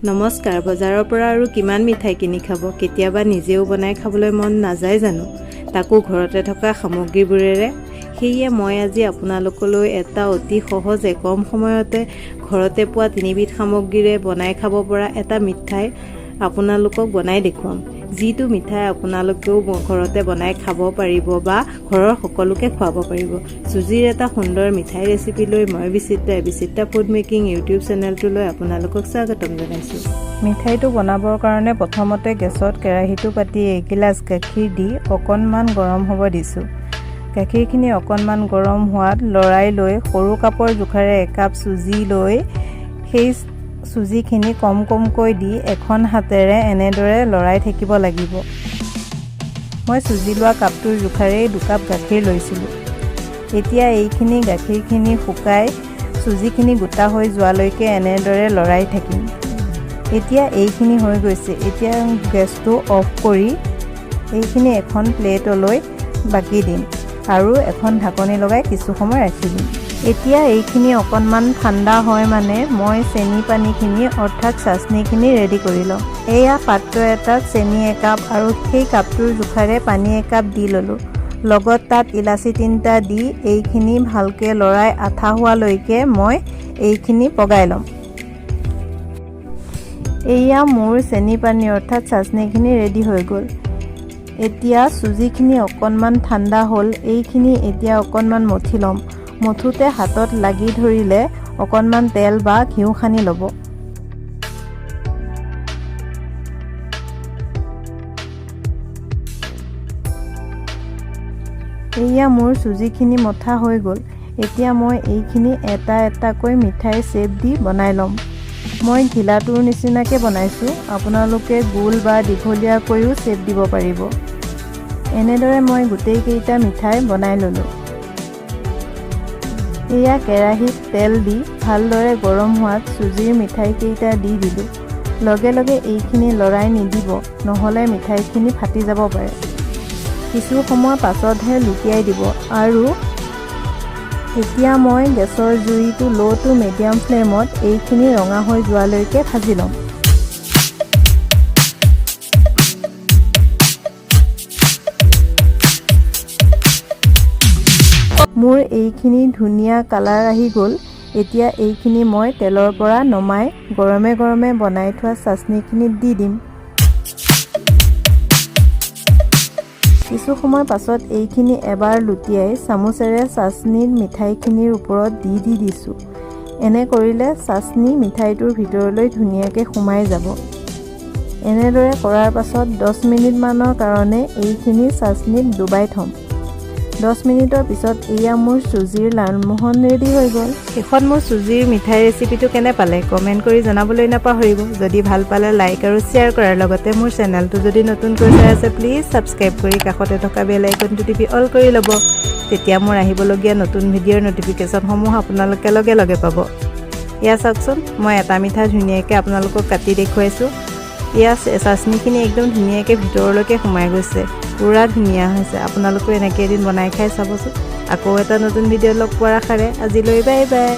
নমস্কাৰ। বজাৰৰ পৰা আৰু কিমান মিঠাই কিনি খাব? কেতিয়াবা নিজেও বনাই খাবলৈ মন নাযায় জানো? তাকো ঘৰতে থকা সামগ্ৰীবোৰেৰে। সেয়ে মই আজি আপোনালোকলৈ এটা অতি সহজে কম সময়তে ঘৰতে পোৱা তিনিবিধ সামগ্ৰীৰে বনাই খাব পৰা এটা মিঠাই আপোনালোকক বনাই দেখুৱাম, যিটো মিঠাই আপোনালোকেও ঘৰতে বনাই খাব পাৰিব বা ঘৰৰ সকলোকে খুৱাব পাৰিব। চুজিৰ এটা সুন্দৰ মিঠাই ৰেচিপি লৈ মই বিচিত্ৰা, বিচিত্ৰা ফুড মেকিং ইউটিউব চেনেলটোলৈ আপোনালোকক স্বাগতম জনাইছোঁ। মিঠাইটো বনাবৰ কাৰণে প্ৰথমতে গেছত কেৰাহীটো পাতি এগিলাচ গাখীৰ দি অকণমান গৰম হ'ব দিছোঁ। গাখীৰখিনি অকণমান গৰম হোৱাত লৰাই লৈ সৰু কাপৰ জোখাৰে একাপ চুজি লৈ সেই চুজিখিনি কম কমকৈ দি এখন হাতেৰে এনেদৰে লৰাই থাকিব লাগিব। মই চুজি লোৱা কাপটোৰ জোখাৰেই 2 কাপ গাখীৰ লৈছিলোঁ। এতিয়া এইখিনি গাখীৰখিনি শুকাই চুজিখিনি গোটা হৈ যোৱালৈকে এনেদৰে লৰাই থাকিম। এতিয়া এইখিনি হৈ গৈছে। এতিয়া গেছটো অফ কৰি এইখিনি এখন প্লেটলৈ বাকি দিম আৰু এখন ঢাকনি লগাই কিছু সময় ৰাখি দিম। এতিয়া এইখিনি অকণমান ঠাণ্ডা হয় মানে মই চেনি পানীখিনি, অৰ্থাৎ চাচনিখিনি ৰেডি কৰি লওঁ। এয়া পাত্ৰ এটাত চেনি একাপ আৰু সেই কাপটোৰ জোখাৰে পানী একাপ দি ল'লোঁ। লগত তাত ইলাচি তিনিটা দি এইখিনি ভালকৈ লৰাই আঠা হোৱালৈকে মই এইখিনি পগাই ল'ম। এয়া মোৰ চেনি পানী, অৰ্থাৎ চাচনিখিনি ৰেডি হৈ গ'ল। এতিয়া চুজিখিনি অকণমান ঠাণ্ডা হ'ল। এইখিনি এতিয়া অকণমান মঠি ল'ম। মঠোতে হাতত লাগি ধৰিলে অকণমান তেল বা ঘিউ সানি ল'ব। এয়া মোৰ চুজিখিনি মথা হৈ গ'ল। এতিয়া মই এইখিনি এটা এটাকৈ মিঠাই শ্বেপ দি বনাই ল'ম। মই ঘিলাটোৰ নিচিনাকৈ বনাইছোঁ, আপোনালোকে গোল বা দীঘলীয়াকৈও শ্বেপ দিব পাৰিব। এনেদৰে মই গোটেইকেইটা মিঠাই বনাই ল'লোঁ। এয়া কেৰাহীত তেল দি ভালদৰে গৰম হোৱাত চুজিৰ মিঠাইকেইটা দি দিলোঁ। লগে লগে এইখিনি লৰাই নিদিব, নহ'লে মিঠাইখিনি ফাটি যাব পাৰে। কিছু সময় পাছতহে লুটিয়াই দিব। আৰু এতিয়া মই গেছৰ জুইটো ল' টু মিডিয়াম ফ্লেমত এইখিনি ৰঙা হৈ যোৱালৈকে ভাজি ল'ম। মোৰ এইখিনি ধুনীয়া কালাৰ আহি গ'ল। এতিয়া এইখিনি মই তেলৰ পৰা নমাই গৰমে গৰমে বনাই থোৱা চাটনিখিনিত দি দিম। কিছু সময় পাছত এইখিনি এবাৰ লুটিয়াই চামুচেৰে চাটনিত মিঠাইখিনিৰ ওপৰত দি দি দিছোঁ। এনে কৰিলে চাটনি মিঠাইটোৰ ভিতৰলৈ ধুনীয়াকৈ সোমাই যাব। এনেদৰে কৰাৰ পাছত 10 মিনিটমানৰ কাৰণে এইখিনি চাটনিত ডুবাই থ'ম। 10 মিনিটৰ পিছত এয়া মোৰ চুজিৰ লালমোহন ৰেডি হৈ গ'ল। শেষত মোৰ চুজিৰ মিঠাই ৰেচিপিটো কেনে পালে কমেণ্ট কৰি জনাবলৈ নাপাহৰিব। যদি ভাল পালে লাইক আৰু শ্বেয়াৰ কৰাৰ লগতে মোৰ চেনেলটো যদি নতুনকৈ চাই আছে, প্লিজ ছাবস্ক্ৰাইব কৰি কাষতে থকা বেল আইকনটো টিপি অল কৰি ল'ব। তেতিয়া মোৰ আহিবলগীয়া নতুন ভিডিঅ'ৰ ন'টিফিকেশ্যনসমূহ আপোনালোকে লগে লগে পাব। এয়া চাওকচোন, মই এটা মিঠাই ধুনীয়াকৈ আপোনালোকক কাটি দেখুৱাইছোঁ। এয়া চাটনিখিনি একদম ধুনীয়াকৈ ভিতৰলৈকে সোমাই গৈছে, পূৰা ধুনীয়া হৈছে। আপোনালোকেও এনেকৈ এদিন বনাই খাই চাবচোন। আকৌ এটা নতুন ভিডিঅ' লগ পোৱাৰ আশাৰে আজিলৈ বাই বাই।